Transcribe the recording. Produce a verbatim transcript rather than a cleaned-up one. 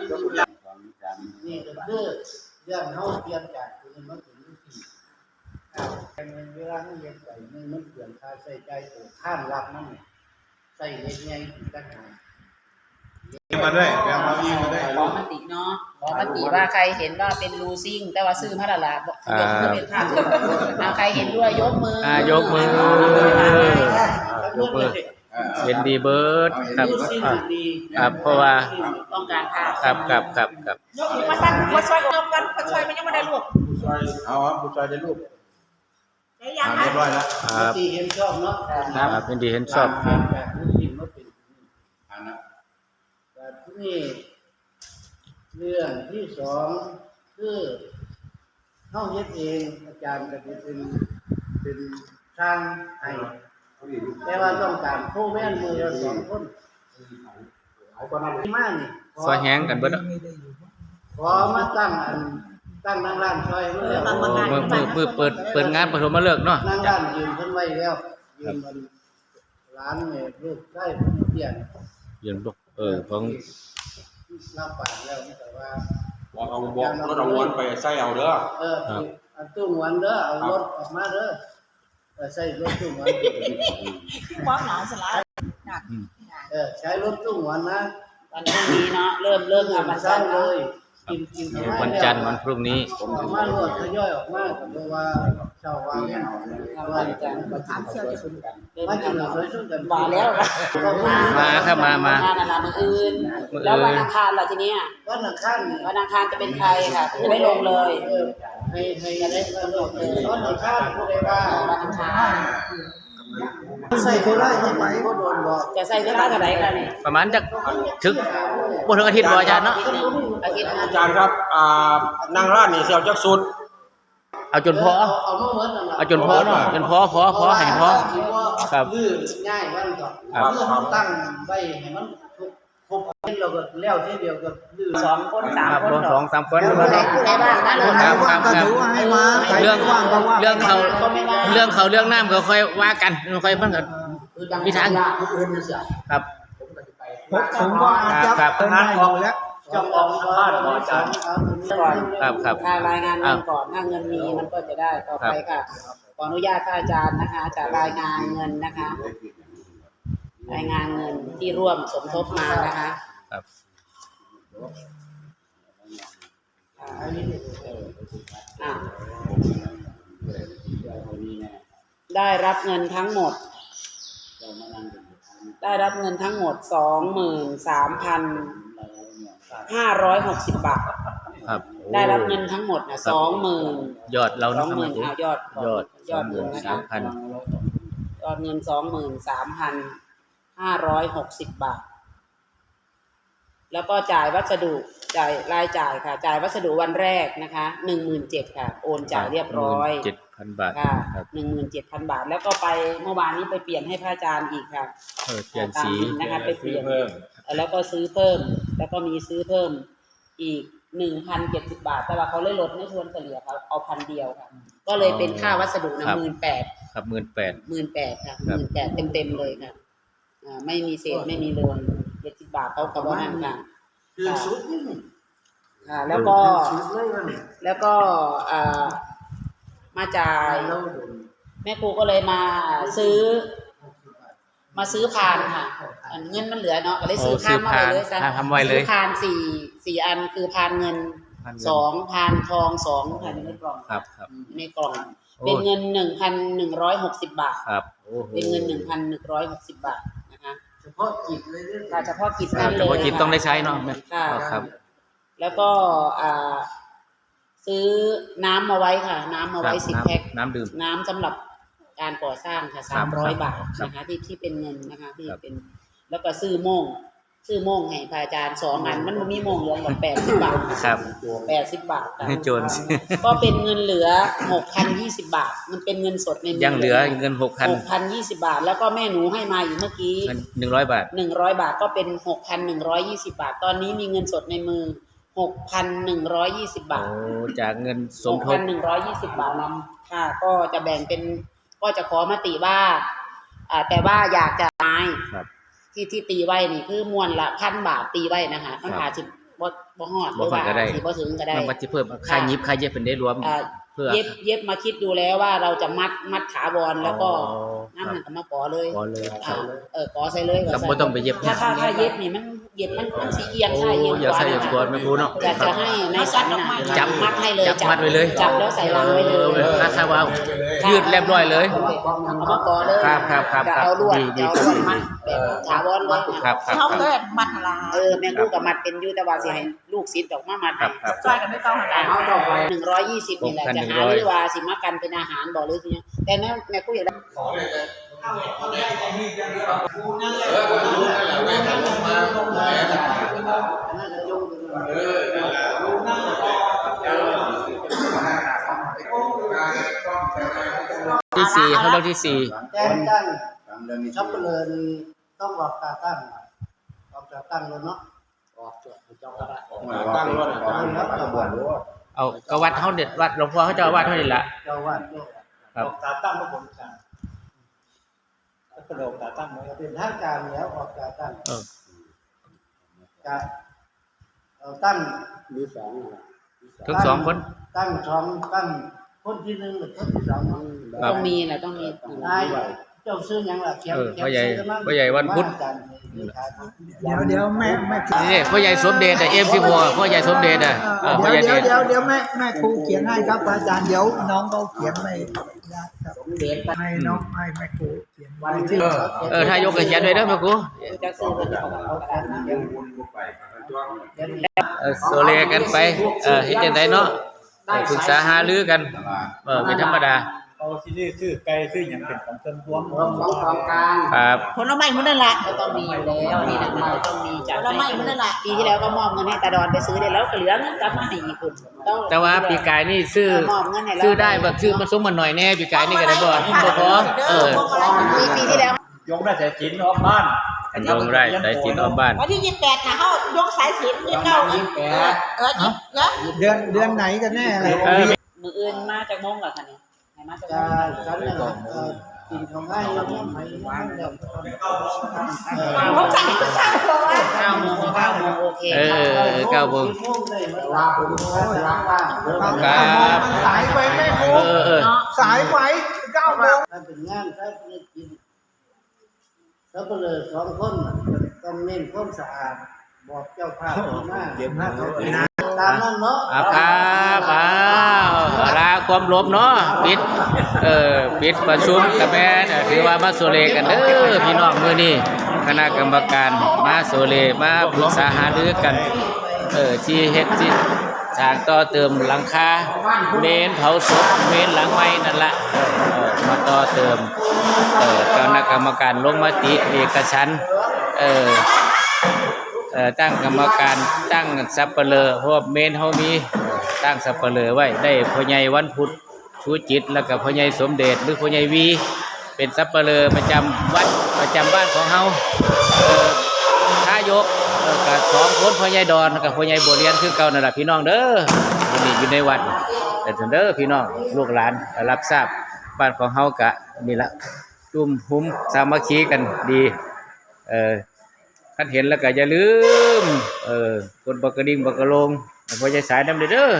นี่ก็คือเรื่องเฮาเปลี่ยนจากตัวนี้มาเป็นรูปที่ ครับ เวลาเฮาเฮ็ดไปมัน มันเปลี่ยนค่าใช้จ่ายตัวข้างหลักมัน ใช้เฮ็ดใหญ่อีกต่างหาก มาด้วย แปลว่าอีกมาด้วย ขอมติเนาะ ขอมติว่าใครเห็นว่าเป็น losing แต่ว่าซื้อมาและล่ะ บ่ อ่า ยกมือเป็นภาพ เอา ใครเห็นด้วยยกมือ อ่า ยกมือ ยกมือ เห็นดีเบิดครับ ครับ เพราะว่า ต้องการภาพ ครับ ครับ ครับ ครับ ยกมือมาสั่น ผู้ช่วยยกกัน ผู้ช่วยมันยังไม่ได้ลูก เอาครับ ผู้ช่วยได้ลูก ได้ยัง อ่า คะ เรียบร้อยแล้ว ครับ ที่เห็นชอบเนาะ ครับ ครับ ยินดีเห็นชอบ ตามแบบลูกศิษย์มาเป็น อ่านะ แบบที่นี่ เรื่องที่สอง คือ เฮาเฮ็ดเอง อาจารย์ก็สิเป็น เป็นช่างให้ แต่ว่าต้องการโฟร์แมนมือละสองคน มานี่ ขอ ซอยแฮงกันเบิดอะ ขอมาตั้งอัน ตั้งนั่งร้านซอยเพิ่นแล้ว เออ ตั้งบันได มือ มือ มือเปิด เปิดงานปฐมฤกษ์เนาะ นั่งร้านยืมเพิ่นไว้แล้ว ยืมมัน ร้านเนี่ยลูกชายเพิ่นเปลี่ยน ยืมลูก เออ ของ รับปากแล้ว แต่ว่า บอกเอา บอกรถเอางวนไปใส่เอาเด้อ เออ ครับ อันตู้งวนเด้อ เอารถออกมาเด้อ เออ ใส่รถตู้งวน ความหนาวสลาย อืม เออ ใช้รถตู้งวนนะ วันพรุ่งนี้เนาะ เริ่ม เริ่มทำวันจันทร์ เริ่มเลย กิน กิน เออ วันจันทร์ วันพรุ่งนี้ ออกมาโลด ทยอยออกมา ก็เพราะว่าเช้าวันเนี่ย วันจันทร์ มากินข้าวซอยส้มกัน มาแล้ว มาครับ มา มา มานั่นล่ะ มื้ออื่น มื้ออื่น แล้ววันอังคารล่ะทีเนี้ย วันอังคารนี่ วันอังคารจะเป็นใครค่ะ จะได้ลงเลย เออ ให้ ให้ จะได้กำหนดเลย วันอังคารผู้ใดว่า วันอังคาร ใส่โคราชยังไงก็โดนบอก จะใส่เวลาเท่าไหร่คะนี่ ประมาณจัก ถึง บ่ถึงอาทิตย์บ่อาจารย์เนาะ อาทิตย์หนึ่ง อาจารย์ครับ อ่า นั่งร้านนี่สิเอาจักสุด เอาจนพอ เอา เอามาเหมือนกันล่ะ เอาจนพอเนาะ จนพอ พอ พอ ให้พอ ครับ คือง่ายมันก็ ครับ คือเฮาตั้งไว้ให้มันครบ ครบ เราก็แล้วทีเดียวก็ลืม สองคน สาม ครับ คน สองสามคน เดี๋ยว เนาะ ผู้ใดว่างมาเลย ครับ ครับ ครับ ก็ถือว่าให้มา เรื่อง ใครว่างก็ว่าง เรื่องเขา ก็ไม่ว่า เรื่องเขาเรื่องน้ำก็ค่อยว่ากัน ค่อยมันก็ คือดัง มีทาง ยากผู้อื่นนี่เสีย ครับ ผมก็จะไป ผม ผมว่าอาจจะ ครับ เป็นได้อยู่แล้ว เจ้าของบ้านบอกอาจารย์ ครับ ครับ ถ้ารายงานเงินก่อน ถ้าเงินมีมันก็จะได้ ต่อไปค่ะ ขออนุญาตพระอาจารย์นะคะ จะรายงานเงินนะคะ รายงานเงินที่ร่วมสมทบมานะคะ ครับ อ่า อ่า ได้รับเงินทั้งหมด ได้รับเงินทั้งหมด สองหมื่นสามพันห้าร้อยหกสิบ บาท ครับ ได้รับเงินทั้งหมดนะ ครับ สองหมื่น ยอดเรานะครับ สองหมื่น เอายอดก่อน ยอด ยอดเงินนะคะ สองหมื่นสามพัน ยอดเงิน สองหมื่นสามพันห้าร้อยหกสิบ บาท แล้วก็จ่ายวัสดุ จ่ายรายจ่ายค่ะ จ่ายวัสดุวันแรกนะคะ หนึ่งหมื่นเจ็ดค่ะ โอนจ่ายเรียบร้อย หนึ่งหมื่นเจ็ดพัน บาท ค่ะ ครับ หนึ่งหมื่นเจ็ดพัน บาท แล้วก็ไปเมื่อวานนี้ไปเปลี่ยนให้พระอาจารย์อีกค่ะ เออ เปลี่ยนสี ตามบิลนะคะ ไปเปลี่ยน ซื้อเพิ่ม แล้วก็ซื้อเพิ่ม แล้วก็มีซื้อเพิ่มอีก หนึ่งพันเจ็ดสิบ บาท แต่ว่าเขาเลยลดในส่วนเฉลี่ยเขาเอาพันเดียวค่ะ ก็เลยเป็นค่าวัสดุนะ ครับ หมื่นแปด ครับ หมื่นแปด หมื่นแปดค่ะ ครับ หมื่นแปดเต็มๆเลยค่ะ อ่า ไม่มีเศษไม่มีรวม เจ็ดสิบ บาทเขาก็บ่นั่นค่ะ คือสุดนี่ ค่ะ แล้วก็ คือสุดเลยนะ แล้วก็ อ่า มาจ่าย แล้ว แม่ครูก็เลยมาซื้อ มาซื้อพานค่ะ อันเงินมันเหลือเนาะ ก็เลยซื้อพานมาไว้เลยซะ โอ้ ซื้อพาน ทำไว้เลย ซื้อพานสี่ สี่อัน คือพานเงิน พานเงิน สอง พานทองสองค่ะ อยู่ในกล่อง ครับ ครับ อยู่ในกล่อง โอ้ เป็นเงิน หนึ่งพันหนึ่งร้อยหกสิบ บาท ครับ โอ้โห เป็นเงิน หนึ่งพันหนึ่งร้อยหกสิบ บาทนะคะ เฉพาะกิจเลยเนี่ย ค่ะ เฉพาะกิจ ครับ นั้นเลย เฉพาะกิจ ค่ะ ต้องได้ใช้เนาะ ค่ะ ครับ แล้วก็ อ่า ซื้อน้ำมาไว้ค่ะ น้ำมาไว้ ครับ สิบ น้ำ แพ็ค น้ำดื่ม น้ำสำหรับการก่อสร้างค่ะ สามร้อย สามร้อย บาทนะคะ ที่ ที่เป็นเงินนะคะ ที่ ครับ เป็น แล้วก็ซื้อโม่ง ซื้อโม่งให้พระอาจารย์สองอัน อืม มันบ่มีโม่งเหลืองหรอก แปดสิบ บาท ครับ แปดสิบ บาทค่ะ ให้โจร ก็เป็นเงินเหลือ หกพันยี่สิบ บาท มันเป็นเงินสดในมือ ยังเหลือเงิน หกพัน หกพันยี่สิบ บาท แล้วก็แม่หนูให้มาอีกเมื่อกี้ เงิน หนึ่งร้อย บาท หนึ่งร้อย บาท ก็เป็น หกพันหนึ่งร้อยยี่สิบ บาท ตอนนี้มีเงินสดในมือ หกพันหนึ่งร้อยยี่สิบ บาท โอ้ จากเงินสมทบ หกพันหนึ่งร้อยยี่สิบ บาทนำค่ะ ก็จะแบ่งเป็น ก็จะขอมติว่า อ่า แต่ว่าอยากจะไม้ ครับ ที่ ที่ตีไว้นี่คือมวนละ พัน บาท ตีไว้นะคะ มัน ครับ อาจสิ บ่บ่ฮอด บ่ฮอด หรือว่า ก็ได้ สิบ่ถึงก็ได้ มันก็สิเพิ่มค่า ค่ะ หยิบค่าเย็บเป็นได้รวม อ่า เพื่อ เย็บ เย็บมาคิดดูแล้วว่าเราจะมัด มัดถาวรแล้วก็ อ๋อ นั่น ครับ น่ะก็มาก่อเลย ก่อเลย อ่า เออ ก่อใส่เลย ครับ ก่อใส่ บ่ต้องไปเย็บ ถ้า ถ้า ถ้าเย็บนี่มัน เย็บมัน มันสิเอียงซ้ายเอียงขวา โอ้ อย่าใส่เอียงขวา แม่ครูเนาะ อยากจะให้ในสันน่ะ จับ มัดไว้เลย จับ จับแล้วใส่ลังไว้เลย เออ คล้ายๆว่า ค่ะ ยืดเรียบร้อยเลย เอามาก่อเลย ครับ ครับ ครับ ก็เอาลวด ดี ดี เอาลวดมัดแบบถาวรเลย ครับ ครับ เขาก็มัดละ เออ แม่ครูก็มัดเป็นอยู่ แต่ว่าสิให้ลูกศิษย์ออกมามัดให้ ครับ ครับ ช่วยกันด้วยเจ้าค่ะ หนึ่งร้อยยี่สิบนี่แหละ หกพันหนึ่งร้อย จะหาหรือว่าสิมากันเป็นอาหารบ่หรือสิหยัง แต่แม่ แม่ครูอยากได้ ที่สี่ เขาเรื่องที่สี่ แต่งตั้งสัปเหร่อนี่ต้องออกตาตั้ง ออกตาตั้งเลยเนาะ ออกจากเจ้าคณะ ตั้งรถ ตั้งรถ เอา ก็วัดเขาเด็ด วัดหลวงพ่อเขาเจ้าวัดเขานี่ละ เจ้าวัด ครับ ออกตาตั้งก็บริการ ก็กระโดดตาตั้งเลย เป็นทางการแล้วออกตาตั้ง เออ จะเอาตั้ง มีสอง ทั้งสองคน ตั้งสอง ตั้งคนที่หนึ่งกับคนที่สอง ครับ ต้องมีนะ ต้องมี นาย เจ้าชื่อหยังล่ะ เขียน เออ เขียน พ่อใหญ่ ชื่อมัน พ่อใหญ่วันพุธ อาจารย์ เดี๋ยว เดี๋ยว แม่ แม่ นี่พ่อใหญ่สมเด็จอะ เอฟซี พ่อใหญ่สมเด็จอะ เออ พ่อใหญ่ เดี๋ยว เดช เดี๋ยว เดี๋ยว แม่ แม่ครูเขียนให้ครับ อาจารย์ เดี๋ยวน้องเขาเขียนไม่ได้ครับ ให้น้อง ให้แม่ครูเขียนไว้ที่ เออ เออ ถ้ายกก็เขียนไว้เด้อแม่ครู จักซื้อเพิ่นเอากระดาษมา เออ โซเลกันไป เออ เฮ็ดจั่งใดเนาะ เออ ปรึกษาหารือกัน เออ เป็นธรรมดา เอาสิได้ซื้อไก่ซื้อหยังเป็นของเพิ่นพวง ของของกลาง ครับ ผลไม้หมดนั่นล่ะ ก็ต้องมีอยู่แล้ว อันนี้นะ มันก็ต้องมีจาก ผลไม้หมดนั่นล่ะ ปีที่แล้วก็มอบเงินให้ตาดอนไปซื้อได้แล้ว ก็เหลือเงินกลับมาให้อีกพุ่น แต่ว่าปีกายนี่ซื้อ เออ มอบเงินให้เรา ซื้อได้แบบซื้อมาสมมาหน่อยแน่ ปีกายนี่ก็ได้บ่ บ่พอ เออ ปี ปีที่แล้ว ยกได้สายสิญจน์ออกบ้าน ยกได้สายสิญจน์ออกบ้าน วันที่ยี่สิบแปดนะ เฮายกสายสิญจน์ ยี่สิบเก้า ยี่สิบแปด เออ ยี่สิบ เดือน เดือนไหนกันแน่อะไร เออ มื้ออื่นมาจากโมงล่ะคะนี่ ให้มาจากโมง จ้า ฉันน่ะ เอ่อ กินของง่ายแล้วเนี่ย ไม่ ไม่ ไม่ ผมสั่งให้ทุกท่านบอกว่า เก้าโมง เก้าโมง โอเค เออ เก้าโมง ครับ มันสายไปแม่ครู เออ เออ สายไป เก้าโมง ถ้าเป็นงาน ถ้าเป็นกิน สัปเหร่อสองคนน่ะ ต้องเน้นความสะอาด บอกเจ้าภาพมา เก็บมา ตามนั้นเนาะ อ่ะครับ อ้าว เอาละ ความลบเนาะ ปิด เออ ปิดประชุมกับแม่น เออ ถือว่ามาโซเลกันเด้อ พี่น้อง มื้อนี้ คณะกรรมการมาโซเล มาปรึกษาหารือกัน เออ ที่เฮ็ดที่สร้างต่อเติมหลังคา เมนเผาศพ เมนหลังใหม่นั่นละ เออ เออ มาต่อเติม เออ คณะกรรมการลงมติเอกฉันท์ เออ เออ ตั้งกรรมการ ตั้งสัปเหร่อ เพราะว่าเมนเฮามี ตั้งสัปเหร่อไว้ ได้พ่อใหญ่วันพุธ ชูจิต แล้วก็พ่อใหญ่สมเด็จ หรือพ่อใหญ่วี เป็นสัปเหร่อประจำวัด ประจำบ้านของเฮา เอ่อ ทายก เอ่อ ก็สองคน พ่อใหญ่ดอนกับพ่อใหญ่บัวเรียนคือเก่านั่นล่ะพี่น้องเด้อ วันนี้อยู่ในวัด แต่เด้อพี่น้อง ลูกหลานก็รับทราบ บ้านของเฮาก็นี่ละ จุ่มหุมสามัคคีกันดี เอ่อ คันเห็นแล้วก็อย่าลืม เอ่อ กดบักกระดิ่งบักกระโลงให้พ่อใหญ่สายนำเด้อ